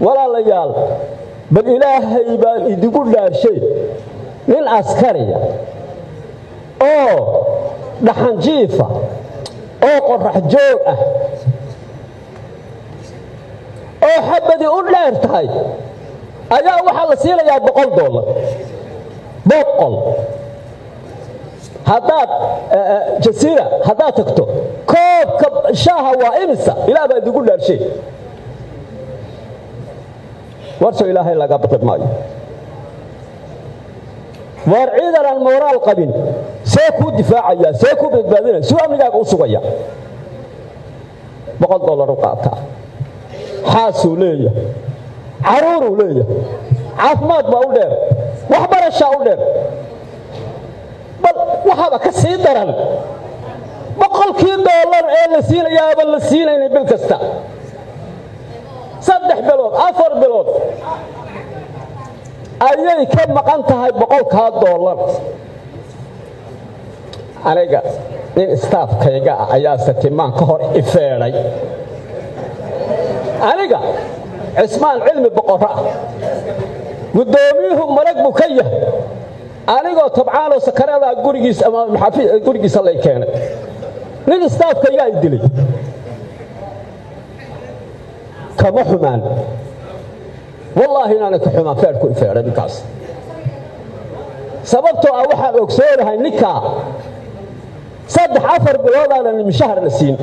Walaalayaal, bal Ilaahay baan idigu dhaarshay, nin askariya oo dhaxanjiifa oo qorax joog ah oo xabadi u dheer tahay ayaa waxaa la siinayaa $100, 100. Haddaad Jasiira haddaad tagto, koobka shaaha waa imisa? Ilaah baa idigu dhaarshay. Warso Ilaahay laga baqi maayo. Waar ciidan aan mooraal qabin see kuu difaacaya? See kuu badbaadinaya? Suu amnigaaga u sugaya? $100 u qaataa. Xaasuu leeyahay, caruuruu leeyahay, caafimaad baa u dheer, waxbarashaa u dheer. Bal waxaaba ka sii daran, $100kii ee la siinayaaba la siinaynay bil kasta, 3 bilood, 4 bilood ayay ka maqan tahay $100kaa. Aniga nin staff-kayga ah ayaa satimaan ka hor ifeedhay. Aniga Cismaan Cilmi Boqorro ah, guddoomiyuhu marag buu ka yahay. Anigoo tabcaanoo sakaradaa gurigiisa ama gurigiisa lay keenay, nin staff-kaygaa i dilay. Kama xumaan, wallaahi inaanan ka xumaan feedhku i feedhay ninkaas, sababtoo ah waxaan ogsoonahay ninkaa 3-4 bilood aanan mishahar la siin.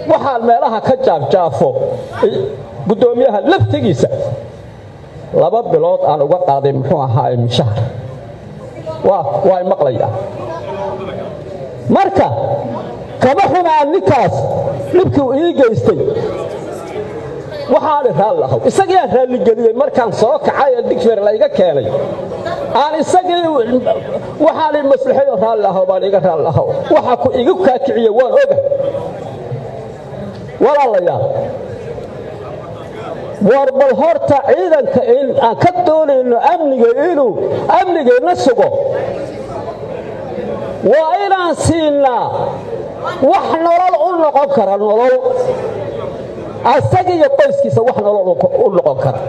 Waxaan meelaha ka jaafjaafo, guddoomiyaha laftigiisa 2 bilood aan uga qaaday, muxuu ahaay, mishahar waa maqlayaa. Marka kama xumaan ninkaas dhibkii uu ii geystay. Waxaani raalli ahaw, isagiiaan raalligeliyey markaan soo kacay ee Digfer layga keenay. Aan isagii waxaani maslaxayo, raalli ahaw baan, iga raalli ahaw, waxa ku igu kaakiciye waan oga. Walaalayaal, war bal horta ciidanka in aan ka doonayno amniga, inuu amnigeenna sugo, waa inaan siinaa wax nolol u noqon kara, nolol asaga iyo qoyskiisa wax nolol u noqon kara.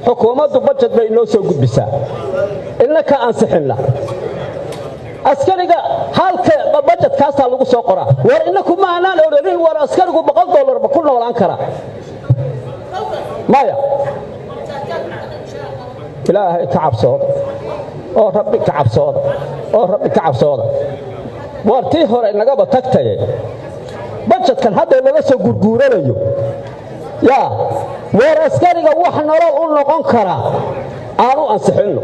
Xukuumaddu budget bay inoo soo gudbisaa, inna ka ansixinna. Askariga halka budget-kaasaa lagu soo qoraa. War inaku ma aanaan odhanin, war askarigu $100 ma ku noolaan karaa? Maya. Ilaahay ka cabsooda oo Rabbi ka cabsooda oo Rabbi ka cabsooda. War tii hore nagaba tagtaye, budget-kan hadda lala soo gurguuranayo yaa, war askariga wax nolol u noqon karaa aan u ansixinno.